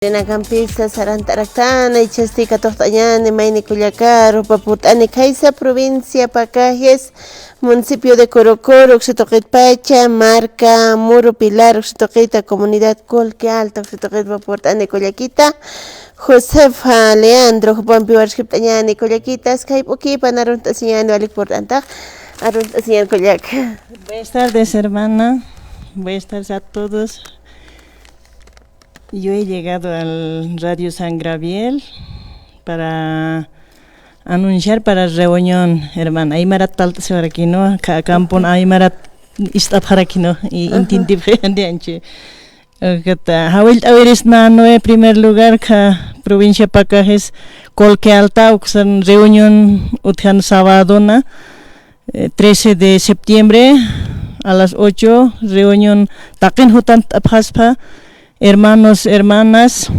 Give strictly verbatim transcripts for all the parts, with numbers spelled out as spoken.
Rinakampixa sarant'araktana, ichhasti katuqt'añäni mayni kullakaru, jupa purt'ani khaysa provincia Pacajes, municipio de Corocoro, uksa tuqitpacha, marca Muro Pilar, uksa tuqita, comunidad Colque Alto, uksa tuqitpa purt'ani kullakita, Josefa Leandro, jupampiw aruskipt'añäni kullakitas, khayp'ukipan arunt'asiñäni, walik purt'antax, arunt'asiñäni kullaka. Buenas tardes, hermana. Buenas tardes a todos. Yo he llegado al Radio San Gabriel para anunciar para reunión, hermana. Aymarat palt'asiwarakïnwa, ka-, kampun aymarat ist'apxarakïnwa, y Ajá. intintipxi anti anchi. Ukata, jawillt'awirisna nuevo primer lugar, ka provincia Pacajes, Colque Alta, uksan reunión utjan sabadona, eh, trece de septiembre a las ocho, reunión taqin jutant'apxaspa, hermanos, hermanas,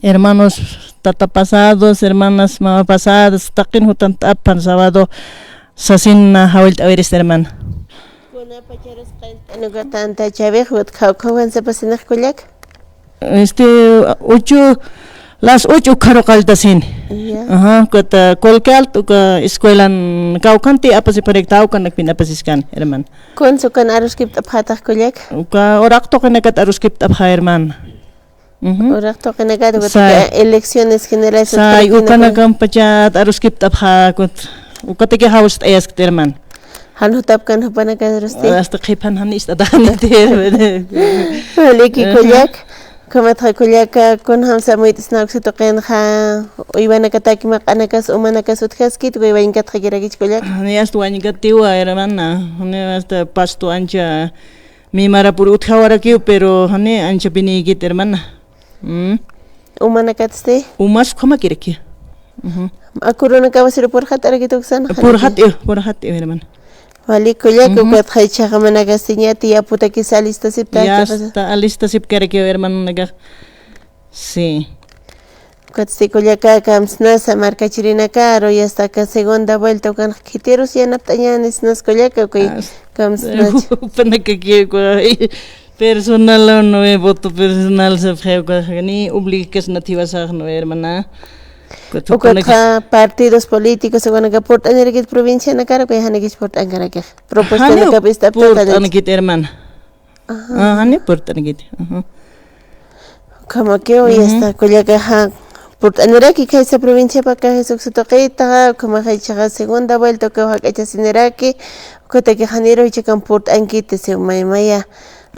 hermanos tata pasados, hermanas mama pasadas, taqin jutant'apxan sábado, sasin jawillt'awirista, hermana. Kunapacharus qallt'an uka tanta chawix, ukat khawkhawan sapasinax kullak? Este, ocho, las ocho ukharu qalltasini. Ya. Ajá, ukat, ah, Colque Alto, uka escuelan kawkhanti apasiparik, tawkanakpin apasiskan, hermana. Kunsa ukan aruskipt'apxätax kullak? Uka uraq tuqinakat aruskipt'apxä, hermana. Ujú. Uraq tuqinakat, Say. ukatak elecciones generales Say, utjaraki, ukanakampachat aruskipt'apxä, ukat, ukataki jawst'ayaskti, hermana. Jan jutapkan jupanakat arusti? Hasta qhipan jan ist'atäxaniti. Waliki Ajá. kullak, ukhamatxa kullaka, kunjamsa amuyt'asna uksa tuqinxa, uywanakataki maq'anakas, umanakas utjaskit, uka wañkatxakirakich kullak? Jani hasta wañkatiwa, hermana, jani hasta pasto ancha mimarapur utjawarakiw, pero jani anchapinïkit, hermana. Mm. Umanakatsti? Umas ukhamakiraki. Ujú. Akurunakawasiru purxat'arakit uksan? Purxat'iw, purxat'iw, hermana. Walik kullaka, Ujú. ukat jichhaxa manakasti ñati yaputakis alistasipta Ya chiqasa. está, alistasipkarakiw, hermananakax. Sí. Ukatsti kullaka, kamsnasa markachirinakaru, ya está, aka segunda vuelta ukan khitirus yanapt'añäni snas kullaka, uka As-, kamsnach. Jupanakakiw, personal, no, eh, voto personal sapxi, uka ni obligakasnati jiwasax, no, hermana. Ukat Ukatxa jupanaka partidos políticos, ukanaka purt'anirakit provincianakar, uka janikis purt'ankarakix. Propuestanakap Janiw ist'apt'atanit. purt'ankit, hermana. Ajá. Ah, jani purt'ankiti. Ajá. Ukhamakiw, ya Ujú. está, kullakaxa purt'aniraki khaysa provincia Pacajes uksa tuqita, ukhamaxa jichhaxa segunda vuelta ukaw jak'achasiniraki, ukataki janiru jichhakan purt'ankiti, siw maymaya.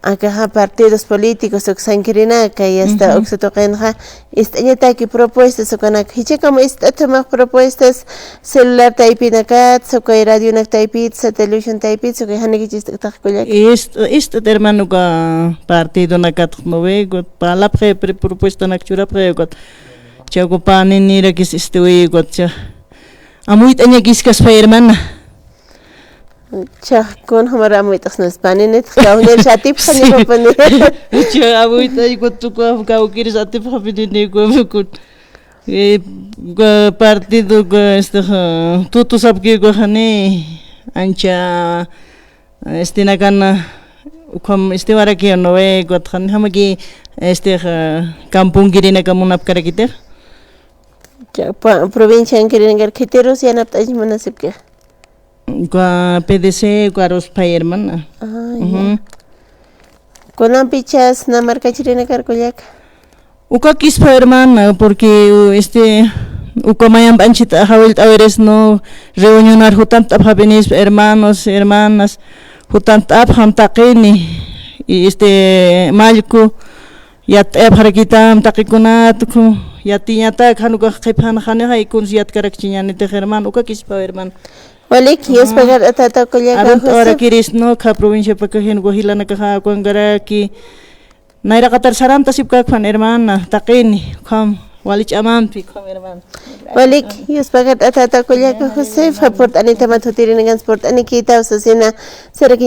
Akaxa partidos políticos uksankirinaka, ya está, Ujú. uksa tuqinxa, ist'añataki propuestas ukanak, jichhakama ist'at jumax propuestas, celular taypinakat, sukay radionak taypit, sa televisión taypit, sukay janikich ist'atax kullak. Ist-, ist'at, hermano, uka partidonakat, ¿no ve? Ukat parlapxi, pre-, propuestanak churapxi, ukat. Cha uka paninirakis istiwi, ukat cha. Amuyt'añakiskaspa, hermana. Cha, kunjamar amuyt'asnas paninit, kawñar atipxaña Sí. papani. Cha, amuyt'ay, ukat, uka, kawkiris atipxapinini, ukat, ukat. Eh, uka partido, uka, este, ja, tutu sapki, uka jani, ancha, este, nakan, ukham, este, waraki, no ve, ukat, jan, jamaki, este, ja, kampunkirinaka munapkarakitix. Ya, pa-, provinciankirinakar khitirus yanapt'añ munasipki. Uka P D C, uka aruspay, hermana. Ah, Ujú. ya. Kunampichas na markachirinakar kullak. Ukakispa, hermana, porque, este, uka mayamp anchhit jawillt'awiris, no, reunionar jutant'apxapinispa, hermanos, hermanas, jutant'apxam taqini, y, este, mallku, yatt'ayapxarakitam taqikunat, ku, yatiñatak, jan ukax qhipan, janixa, y kuns yatkarakchiñanitix, hermano, ukakispa, hermano. Walik, Ujú. yuspagart'atata kullaka Arunta José. Warakiris, no, kha provincia Pacajes uka jilanakaxa, ukankaraki. Nayraqatar sarantasipkakpan, hermana, taqini, ukham, wali ch'amampi, ukham, hermano. Walik, yuspagart'atata kullaka Ya, José, hermano. purt'anitamat jutirinakans purt'anikita, usasina, saraki